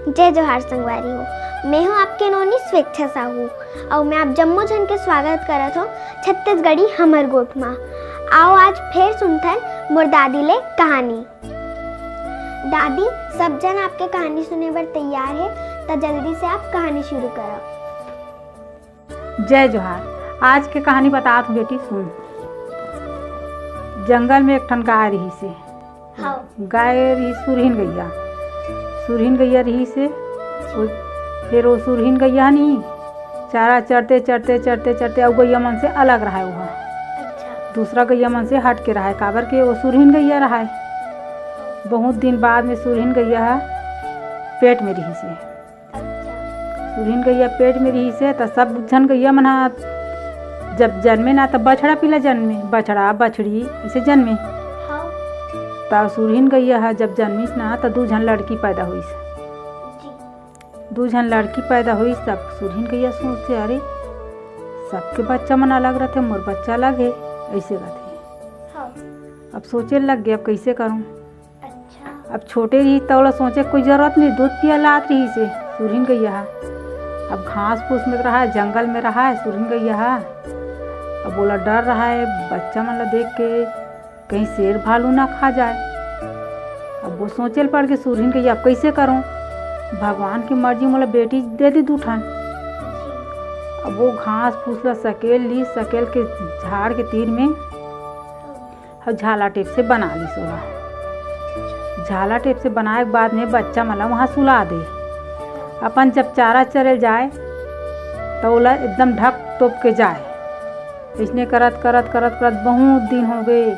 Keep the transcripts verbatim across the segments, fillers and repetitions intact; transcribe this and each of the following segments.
जय जोहार संगवारी हो, मैं हूँ आपके नोनी स्वेच्छा साहू, अउ मैं आप जम्मो झन के स्वागत करत हूँ छत्तीसगढ़ी हमर गोठ मा। आओ आज फेर सुनथन मोर दादी ले कहानी। दादी, सब जन आपके कहानी सुने बर तैयार हे, त जल्दी से आप कहानी शुरू करो। जय जोहार। आज के कहानी बतात हूँ बेटी, सुन। जंगल में एक ठन गाय रहिसे। हाँ। गाय रहिस सुरहीन गैया। सुरहीन गैया रहिसे। ओ, फेर ओ सुरहीन गैया नी, चारा चरते, चरते, चरते, चरते, अउ गैया मन से अलग रहय ओहा। अच्छा। दूसरा गैया मन से हट के रहय, काबर के ओ सुरहीन गैया रहय। बहुत दिन बाद में सुरहीन गैया ह पेट में रहिसे। अच्छा। सुरहीन गैया पेट में रहिसे, त सब झन गैया मन ह जब जनमे ना, त बछड़ा पिला जनमे, बछड़ा, बछड़ी, अइसे जनमे। हाँ। त सुरहीन गैया ह जब जनमिस ना, त दू झन लड़की पैदा होइस। जी। दू झन लड़की पैदा होइस, तब सुरहीन गैया सोचथे, "अरे, सबके बच्चा मन अलग रथे, मोर बच्चा अलग हे," अइसे कथे। हाँ। अब सोचे लग गे, "अब कइसे करहूँ?" अच्छा। अब छोटे रहिस त ओला सोचे के कोई जरूरत नहीं, दूध पिया लात रहिसे सुरहीन गैया ह। अब घास फूस में रहय, जंगल में रहय सुरहीन गैया ह। अब ओला डर रहय बच्चा मन ला देख के, कहीं शेर भालू ना खा जाय। अब ओ सोचे ल पड़ गे सुरहीन गैया, "अब कइसे करहूँ? भगवान के मर्जी, मोला बेटी दे दे दू ठन।" अब ओ घास फूस ला सकेल लिस, सकेल के झाड़ के तीर में अउ झाला टेप से बना लिस ओला। झाला टेप से बनाए के बाद में बच्चा मन ला वहाँ सुला दे। अपन जब चारा चरे ल जाए, त ओला एकदम ढक तोप के जाए। अइसने करत, करत, करत, करत बहुत दिन हो गे।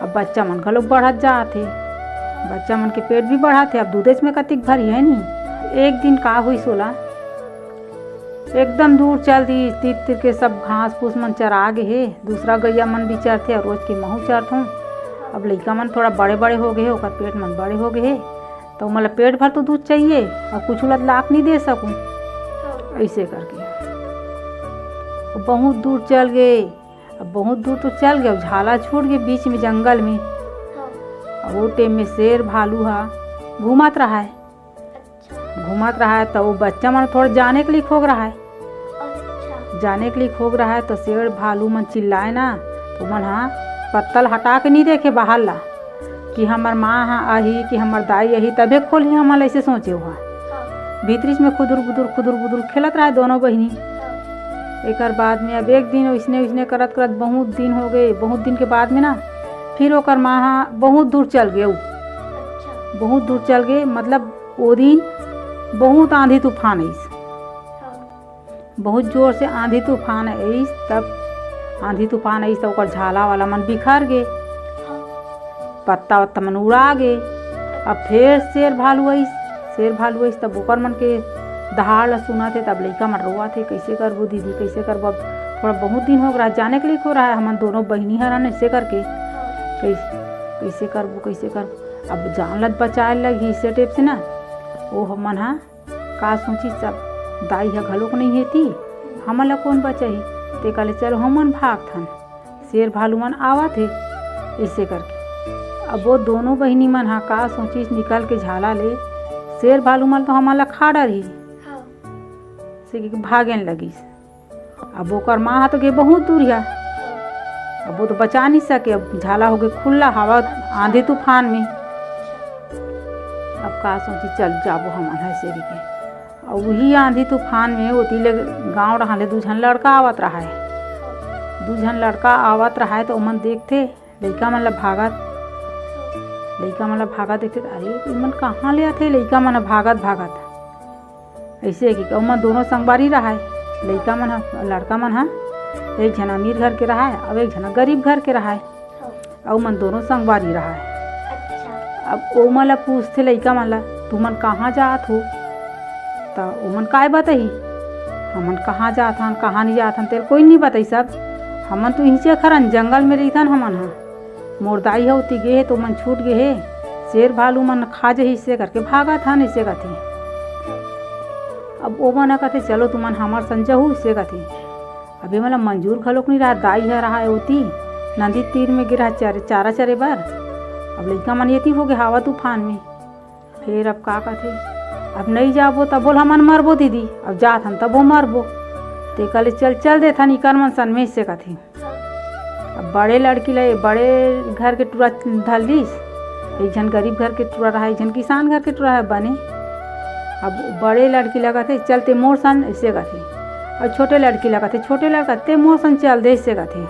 अब बच्चा मन घलो बढ़त जात हे, बच्चा मन के पेट भी बढ़त हे। अब दूधेच में कतिक भरी हे नी। एक दिन का होइस ओला, एकदम दूर चल दिस, तीर तीर के सब घास फूस मन चरा गे हे। दूसरा गैया मन भी चरथे अउ रोज के महूँ चरथों। अब लइका मन थोड़ा बड़े बड़े हो गे हे, ओकर पेट मन बड़े हो गे हे, त ओमन ला पेट भर तो दूध चाहिए, अउ कुछु ला लाके नहीं दे सकूँ। हाँ। अइसे करके अब बहुत दूर चल गे। अब बहुत दूर तो चल गे, अब झाला छूट गे बीच में जंगल में। हाँ। अब ओ टेम में शेर भालू ह घूमत रहय। अच्छा। घूमत रहय त ओ बच्चा मन थोड़ा जाने के लिए खोग रहय। अच्छा। जाने के लिए खोग रहय त शेर भालू मन चिल्लाए ना, त ओमन ह पत्ता ल हटा के नहीं देखे बाहर ला, कि हमर माँ ह आही, कि हमर दाई आही, तभे खोलही हमन ला, अइसे सोचे ओहा। हाँ। भीतरीच में खुदुर बुदुर, खुदुर बुदुर खेलत रहय दोनों बहिनी। हाँ। एकर बाद में अब एक दिन ओइसने, ओइसने करत, करत बहुत दिन हो गे। बहुत दिन के बाद में ना, फिर ओकर माँ ह बहुत दूर चल गे। अच्छा। बहुत दूर चल गे, मतलब ओ दिन बहुत आंधी तूफान आइस। हाँ। बहुत जोर से आंधी तूफान आइस, तब आंधी तूफान आइस, तब ओकर झाला वाला मन बिखर गे। हाँ। पत्ता वत्ता मन उड़ा गे। अब फेर शेर भालू आइस, शेर भालू आइस, तब ओकर मन के दहाड़ ल सुनत हे, तब लइका मन रोवत हे, "कइसे करबो दीदी, कइसे करबो?" अब थोड़ा बहुत दिन हो गे रहय, जाने के लिए हो रहय, हमन दोनों बहिनी हरन, अइसे करके, हाँ। "कइसे, कइसे करबो, कइसे करबो?" अब जान ल बचाए लगही, अइसे टेप से ना, ओ मन ह का सोचिस, "अब दाई ह घलोक नइ हे ती, हमन ल कोन बचाही?" ते कहले, "चलो हमन भागथन, शेर भालू मन आवत हे," अइसे करके। अब ओ दोनों बहिनी मन ह का सोचिस, निकल के झाला ले, "शेर भालू मन तो हमन ल खा डरही," हाँ। से कि भागेन लगिस। अब ओकर माँ ह तो गे बहुत दूरिहा, अब ओ तो बचा नहीं सके, अब झाला हो गे खुल्ला हवा आंधी तूफान में। अब का सोची, चल जाबो हमन ह शेरी के। अब उही आंधी तूफान में ओती ले गाँव डहार ले दू झन लड़का आवत रहय। दू झन लड़का आवत रहय त ओमन देखथे लइका मन ल भागत, लइका मन ल भागत देखथे, "अरे, इमन कहाँ ले आथे लइका मन ह भागत भागत?" अइसे कि ओमन दोनों संगवारी रहय, लइका मन ह, लड़का मन ह, एक झन अमीर घर के रहय, अउ एक झन गरीब घर के रहय, अउ ओमन दोनों संगवारी रहय। अच्छा। अब ओमन ल पूछथे लइका मन ल, "तुमन कहाँ जात हो?" त ओमन काय बताही, "हमन कहाँ जात हन, कहाँ नहीं जात हन, तेला कोई नहीं बताही सब। हमन तो इहिंचे खरन, जंगल में रहिथन हमन ह।" मोर दाई ह ओती गे हे, त ओमन छूट गे हे, शेर भालू मन खा जही, अइसे करके भागत हन, अइसे कथे। अब ओमन ह कथे, "चलो, तुमन हमर संग जहू," अइसे कथे। अब एमन ल मंजूर घलोक नइ रहय, दाई ह रहय ओती, नदी तीर में गे रहय चरे, चारा चरे बर। अब लइका मन एती हो गे हवा तूफान में। फेर अब का कथे, अब नहीं जाबो तब बोल हमन मरबो दीदी, अब जात हन तब वो मरबो। ते कहले चल चल देथन इकर मन सन में, अइसे कथे। अब बड़े लड़की ला, बड़े घर के टुरा धर लीस, एक झन गरीब घर के टुरा रहा, एक झन किसान घर के टुरा है बने। अब बड़े लड़की ला कथे चल ते मोर सन, अइसे कथे। और छोटे लड़की ला कथे, छोटे लड़का ते मोर सन चल दे, अइसे कथे।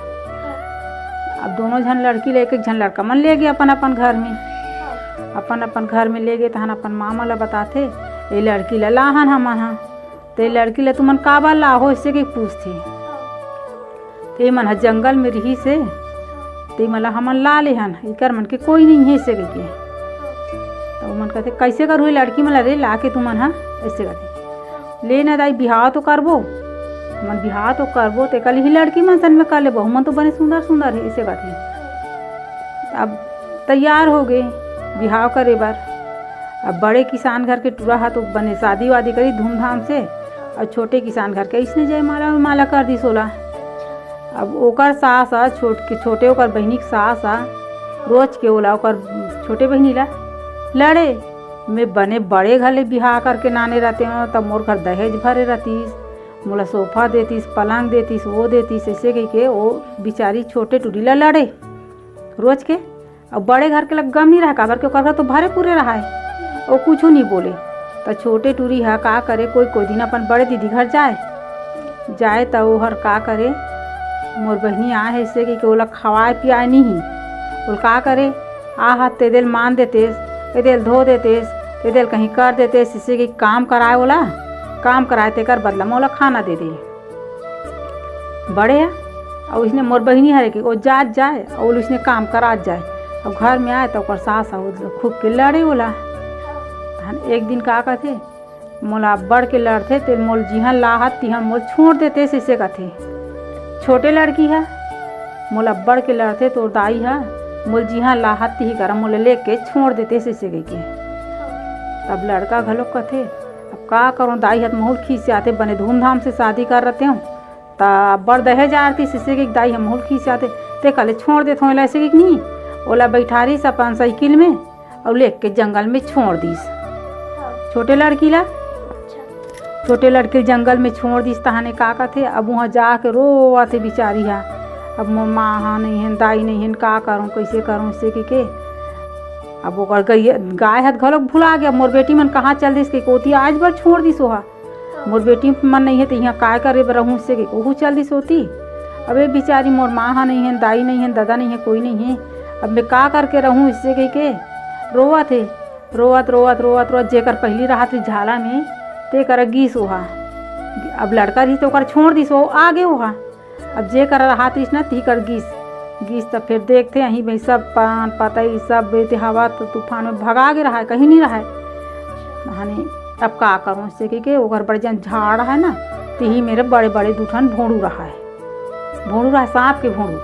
अब दोनों झन लड़की ला एक एक झन लड़का मन ले गे अपन अपन घर में, अपन अपन घर में ले गे, तहन अपन मामा ला बताथे, ए लड़की ला लाहन हमन हा। ते लड़की ला तुमन काबर लाहो, अइसे के पूछथे। ते मन ह जंगल में रिहिस हे, ते मन ला हमन ला लेहन, इकर मन के कोई नहीं हे, अइसे कहिके। त ओमन कथे, "कइसे करहू ए लड़की मन ला रे, ला के तुमन ह?" अइसे कथे। "ले न दाई, बिहाव तो करबो, हमन बिहाव तो करबो, ते कल ही लड़की मन सन में कर लेबो, हमन तो बने सुंदर सुंदर हे," अइसे कथे। अब तैयार हो गे बिहाव करे बर। अब बड़े किसान घर के टुरा हा तो बने शादी वादी करी धूमधाम से, और छोटे किसान घर के अइसने जयमाला माला कर दिस ओला। अब ओकर सास आ छोट के, छोटे ओकर बहिनी के सास आ रोज के ओला, ओकर छोटे बहिनी ला लड़े, "मैं बने बड़े घर ले बिहाव करके नाने रहते हो, तब मोर घर दहेज भरे रहतीस, मोला सोफा देतीस, पलंग देतीस, वो देतीस," अइसे कहिके ओ बिचारी छोटे टुरी ला लड़े रोज के। अब बड़े घर के लग गम नहीं रहा, काबर के ओकर घर तो भरे पूरे रहा है, वो कुछ नहीं बोले। त छोटे टुरी हा का करे, कोई कोई दिन अपन बड़े दीदी घर जाए, जाए त ओहर का करे, "मोर बहिनी आए हे," अइसे कहिके ओला खवाए पियाए नहीं, ओला का करे, "आ हाथ ते देल मान देतेस, ते देल धो देतेस, ते देल कहीं कर देतेस," अइसे कहिके काम कराए ओला, काम कराए तेकर बदला में ओला खाना दे दे। बड़े ह, अउ इसने मोर बहिनी हरे के, ओ जात जाए, अउ इसने काम करात जाए, अउ घर में आए, त ओकर सास ह खूब के लड़े ओला। तहन एक दिन का कथे, "मोला अब्बड़ के लड़थे, ते मोल जिहां लाहत, तिहां मोल छोड़ देते," अइसे कथे। छोटे लड़की ह, "मोला अब्बड़ के लड़थे तोर दाई ह, मोल जिहां लाहत, तिही करा मोला लेके छोड़ देते," अइसे कहिके। तब लड़का घलोक कथे, "अब का करूं, दाई ह त महूल खिसियाथे, बने धूमधाम से शादी कर रहते हो, त अब्बड़ दहेज आरती," अइसे कहिके दाई ह महूल खिसियाथे, "ते कहले छोड़ देत हो एला," अइसे कहिके नहीं, ओला बैठारिस अपन साइकिल में अउ लेके जंगल में छोड़ दिस। छोटे लड़की ला, छोटे लड़की ला जंगल में छोड़ दिस, तहाने का कथे, अब उहाँ जाके रोवत हे बिचारी हा, "अब मोर माँ हा नहीं हे, दाई नहीं हे, का करूँ, कइसे करूँ?" अइसे कहिके अब ओकर गइया, गाय ह त घलोक भुला गे, "मोर बेटी मन कहाँ चल दिस?" कहिके ओती आज बर छोड़ दिस ओहा, "मोर बेटी मन नहीं हे त इहाँ काय करे बर रहूँ?" अइसे कहिके ओहू चल दिस ओती। "अब ए बिचारी, मोर माँ हा नहीं हे, दाई नहीं हे, ददा नहीं हे, कोई नहीं हे, अब मैं का करके रहूँ?" अइसे कहिके रोवत हे, रोवत, रोवत, रोवत, रोवत, जेकर पहिली राहत रिहिस झाला में, तेकर गिस ओहा। अब लड़का रिहिस त ओकर छोड़ दिस, ओ आगे ओहा। अब जेकर राहत रिहिस ना, तिही कर गिस। गिस त फेर देखथे, अहीं भाई सब पान पतई, सब एती हवा त तूफान में भगा गे रहाय, कहीं नहीं रहाय। माने अब का करूँ, अइसे कहिके ओकर बड़े जन झाड़ है ना, तिही मेर बड़े बड़े दू ठन भोंड़ू रहाय। भोंड़ू रहाय, सांप के भोंड़ू।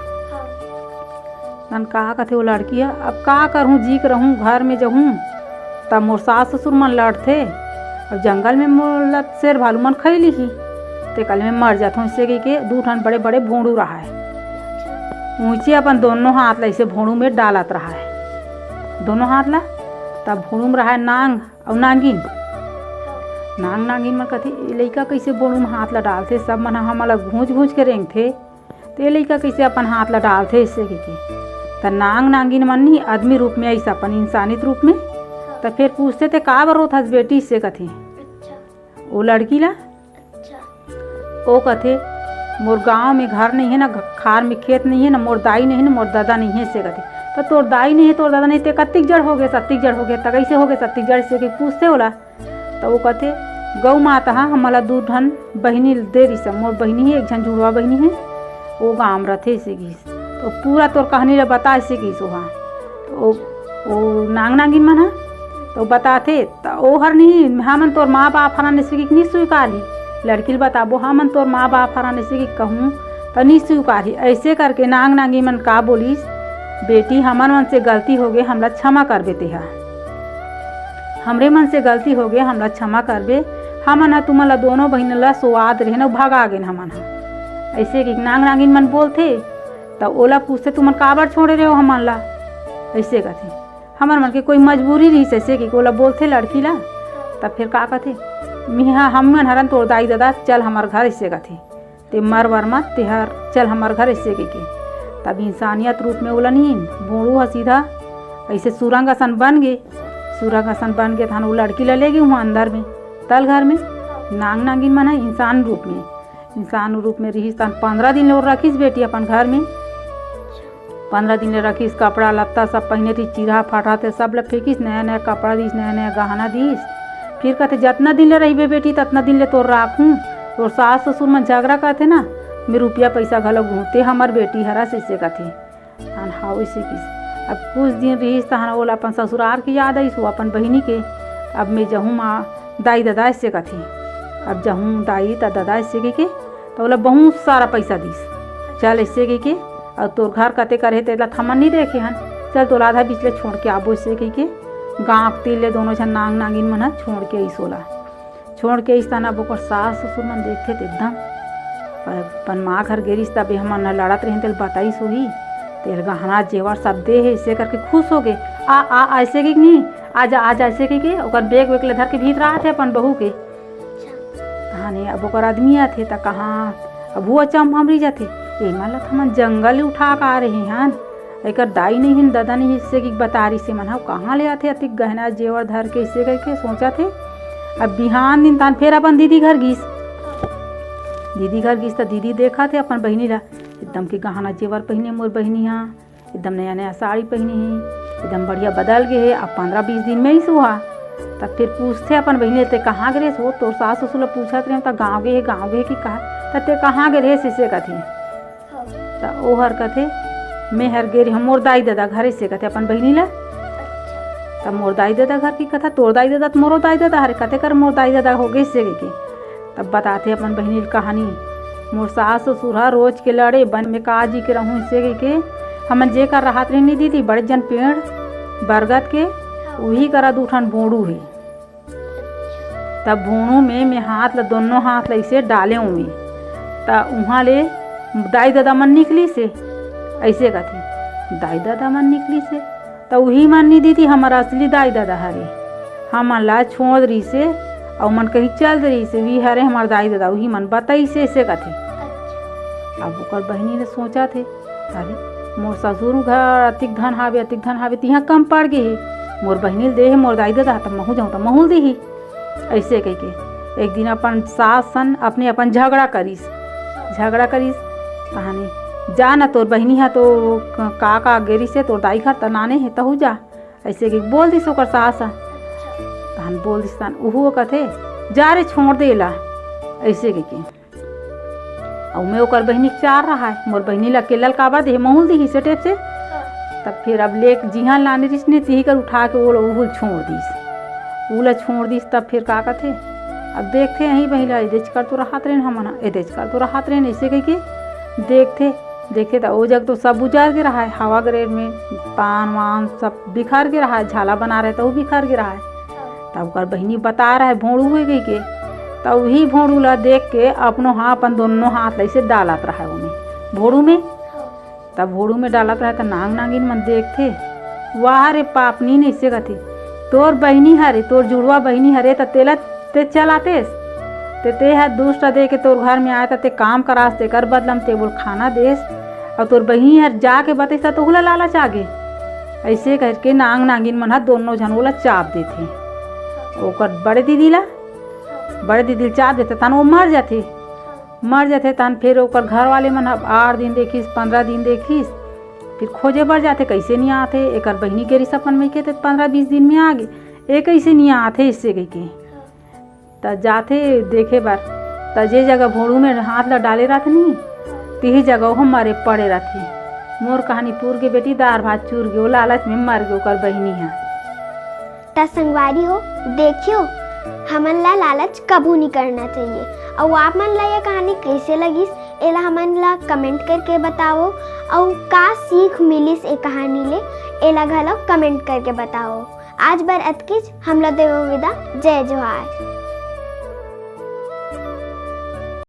तहन का कथे ओ लड़की ह, "अब का करहूँ, जी के रहूँ, घर में जहूँ, त मोर सास ससुर मन लड़थे, अब जंगल में मोला शेर भालू मन खई लिही, ते कल मैं मर जाथों," अइसे कहिके दू ठन बड़े बड़े भोंड़ू रहाय। ऊँचे अपन दोनों हाथ ला अइसे भोंड़ू में डालत रहाय, दोनों हाथ ला। तब भोंड़ू में रहाय नांग अउ नांगिन। नांग नांगिन मन कथे, "ए लइका कइसे भोंड़ू में हाथ ला डालथे, सब मन ह हमन ला घूंच घूंच के रेंगथे।" ते लइका कइसे अपन हाथ ला डालथे अइसे कहिके। त नांग नांगिन मन नी आदमी रूप में आइस, अपन इंसानियत रूप में। त फेर पूछथे, "ते का बर रोथस बेटी?" अइसे कथे। अच्छा। ओ लड़की ला। अच्छा। ओ कथे, "मोर गांव में घर नहीं हे ना, घ-, खार में खेत नहीं हे ना, मोर दाई नहीं हे ना, मोर ददा नहीं हे," अइसे कथे। "त तोर दाई नहीं हे, तोर ददा नहीं, ते कतिक जड़ हो गे, सत्तिक जड़ हो गे, त कइसे हो गे सत्तिक जड़?" अइसे कहिके पूछथे ओला। त वो कथे, "गौ माता ह हमला दू ठन बहिनी दे रिहिस, मोर बहिनी हे, एक झन जुड़वा बहिनी हे, वो गाँव म रथे," अइसे कहिस। त पूरा तोर कहानी ल बता, अइसे कहिस ओहा। त ओ, ओ नांग नागिन मन ह त बताथे, त ओहर नहीं, "हमन तोर माँ बाप हरन," अइसे कहिके नहीं स्वीकारही। लड़की ल बताबो, "हमन तोर माँ बाप हरन," अइसे कहिके कहूँ त नहीं स्वीकारही। अइसे करके नांग नागिन मन का बोलिस, "बेटी, हमन मन से गलती होगे, हमला क्षमा करबे तेहा।" हमरे मन से गलती होगे, हमला क्षमा करबे। हमन ह तुमन ला दोनों बहिन ला सोवात रेहेन अउ भगा गेन हमन ह। अइसे कहिके नांग नागिन मन बोलथे, त ओला पूछथे, "तुमन काबर छोड़े रेहो हमन ला?" अइसे कथे, "हमर मन के कोई मजबूरी रिहिस," अइसे कहिके ओला बोलथे लड़की ला। तब फिर का कथे, "मिहा, हम मन हरन तोर दाई ददा, चल हमर घर," अइसे कथे। "ते मर वर मत, तेहर चल हमर घर," अइसे कहिके। तब इंसानियत रूप में ओला नीन, भोड़ू ह सीधा अइसे सुरंग असन बन गे। सुरंग असन बन गे, तहन ओ लड़की ला ले गे उहाँ अंदर में, तल घर में। नांग नागिन मन ह इंसान रूप में, इंसान रूप में रिहिस, तहन पंद्रह दिन ले ओ रखिस बेटी अपन घर में। पंद्रह दिन ले रखिस, कपड़ा लत्ता सब पहिने रहिस, चिरहा फाटहा ते सब ल फेंकिस, नया नया कपड़ा दिस, नया नया गहना दिस। फिर कथे, "जतना दिन ले रहिबे बेटी, ततना दिन ले तोर राखहूँ। तोर सास ससुर मन झगड़ा करथे ना, मैं रुपया पइसा घलो गुहूँ, ते हमर बेटी हरस," अइसे कथे। तहन हाव अइसे किस। अब कुछ दिन रिहिस, तहन ओला अपन ससुरार के याद आइस, वो अपन बहिनी के, "अब मैं जहूँ माँ, दाई ददा," अइसे कथे। "अब जहूँ दाई त ददा," अइसे कहिके, त ओला बहुत सारा पइसा दिस। "चल," अइसे कहिके, "अउ तोर घर कते कर हे, तेला त हमन नइ देखे हन, चल तोला आधा बीच ले छोड़ के आबो," अइसे कहिके गाँव के तीर ले दोनों झन नांग नागिन मन ह छोड़ के आइस ओला। छोड़ के आइस, तहन अब ओकर सास ससुर मन देखथे त एकदम, "अपन माँ घर गे रिहिस, तब ए हमन ल लड़त रहिन, तेला बताइस होही, तेला गहना जेवर सब दे हे," अइसे करके खुश हो गे। "आ, आ," अइसे कहिके, "नहीं, आ जा, आ जा," अइसे कहिके ओकर bag वैग ले धर के भीतर आथे अपन बहू के। तहने अब ओकर आदमी आथे त कहाँ, अब वो अचंभा म रहि जाथे, "एमन ल त हमन जंगल ले उठा के आ रहे हन, एकर दाई नइ हे, ददा नइ हे," अइसे कहिके बता रिहिस, "एमन ह कहाँ ले आथे अतिक गहना जेवर धर के?" अइसे कहिके सोचथे। अब बिहान दिन तहन फेर अपन दीदी घर गिस। दीदी घर गिस त दीदी देखथे अपन बहिनी ला, एकदम के गहना जेवर पहिने मोर बहिनी ह, एकदम नया नया साड़ी पहिने हे, एकदम बढ़िया बदल गे हे। अब पंद्रह बीस दिन में ही सुहा। तब फिर पूछथे अपन बहिनी, "ते कहाँ गे रेहेस हो? तोर सास ससुर ल पूछत रहेंव त गाँव गे हे, गाँव गे हे कि कहा, त ते कहाँ गे रेहेस?" अइसे कथे। त ओहर कथे, "मैं हर गे रेहेंव मोर दाई ददा घर," अइसे कथे अपन बहिनी ला। त मोर दाई ददा घर कि कथा, "तोर दाई ददा त मोरो दाई ददा हरे, कते कर मोर दाई ददा हो गे," अइसे कहिके। तब बताथे अपन बहिनी ल कहानी, "मोर सास ससुर ह रोज के लड़े, बन में का जी के रहूं," अइसे कहिके, "हमन जे कर रहत रहेन दीदी, बड़े जन पेड़ बरगद के, उही करा दू ठन भोंड़ू हे। तब भोंड़ू में मैं हाथ ल, दोनों हाथ ल अइसे डाले उमे, त उहाँ ले दाई ददा मन निकलिस हे," अइसे कथे। "दाई ददा मन निकलिस हे?" त उही मन नी दीदी, हमर असली दाई ददा हरे, हमन ला छोड़ रिहिसे, अउ मन कहीं चल दे रिहिसे, उही हरे हमर दाई ददा, उही मन बताइसे, अइसे कथे। अब ओकर बहिनी ने सोचत हे, "अरे, मोर ससुर घर अतिक धन हावे, अतिक धन हावे, तिहाँ कम पड़ गे हे, मोर बहिनी ल दे हे मोर दाई ददा, त महू जाऊँ त महू ल देही," अइसे कहिके एक दिन अपन सास सन अपने अपन झगड़ा करिस। झगड़ा करिस, तहाने, "जा न, तोर बहिनी ह तो क-, का का गे रिहिसे तोर दाई घर, त नाने हे, तहू जा," अइसे कहिके बोल दिस ओकर सास ह। तहन बोल दिस, तहन उहू कथे, "जा रे, छोड़ दे एला," अइसे कहिके। अउ मैं ओकर बहिनी के चार रहाय, मोर बहिनी ल अकेला ल काबर देहे, महू ल दिही से टेप से। तब फिर अब लेक जिहाँ लाने रिहिस ने, तिही कर उठा के ओला उहू ल छोड़ दिस। उला छोड़ दिस, तब फिर का कथे, अब देखथे, यही बहिनी ल एदेच कर तो रहत रहेन हमन ह, एदेच कर तो रहत रहेन, अइसे कहिके देखथे, देखथे त ओ जग तो सब उजर गे रहाय, हवा गरेर में पान वान सब बिखर गे रहाय, झाला बना रहे त ओ बिखर गे रहाय। तब ओकर बहिनी बता रहाय भोंड़ू हे कहिके, त उही भोंड़ू ला देख के अपनो हा-, अपन दोनों हाथ ला अइसे डालत रहाय ओमे, भोंड़ू में। तब भोंड़ू में डालत रहाय त नांग नागिन मन देखथे, "वाह रे पापनीन," अइसे कथे, "तोर बहिनी हरे, तोर जुड़वा बहिनी हरे, त तेला ते चल आतेस, ते, ते ह दुष्ट दे के तोर घर में आय, त ते काम करास, तेकर बदला म ते बोल खाना देस, अउ तोर बहिनी हर जाके बतेस, त ओहू ला लालच आगे।" अइसे करके नांग नागिन मन ह दोनों झन ओला चाप देथे। ओकर बड़े दीदी ला, बड़े दीदी ला चाप देथे, तहन ओ मर जाथे। मर जाथे, तहन फिर ओकर घर वाले मन ह आठ दिन देखिस, पंद्रह दिन देखिस, फिर खोजे बर जाथे, कइसे नी आथे, एकर बहिनी गे रिहिस अपन मइके, त पंद्रह बीस दिन में आ गे, ए कइसे नी आथे, अइसे कहिके। त जाथे देखे बर, त जे जगह भोंड़ू में हाथ ल डाले रहिथे नी, तिही जगह ओह मरे पड़े रहिथे। मोर कहानी पूर गे बेटी, दार भात चूर गे, ओ लालच में मर गे ओकर बहिनी ह। त संगवारी हो, देखियो, हमन ला लालच कभू नी करना चाहिए। अउ आप मन ला ये कहानी कइसे लगिस, एला हमन ला comment करके बताओ। अउ का सीख मिलिस ए कहानी ले, एला घलो comment करके बताओ। आज बर अतकेच, हमला देवो विदा। जय जोहार।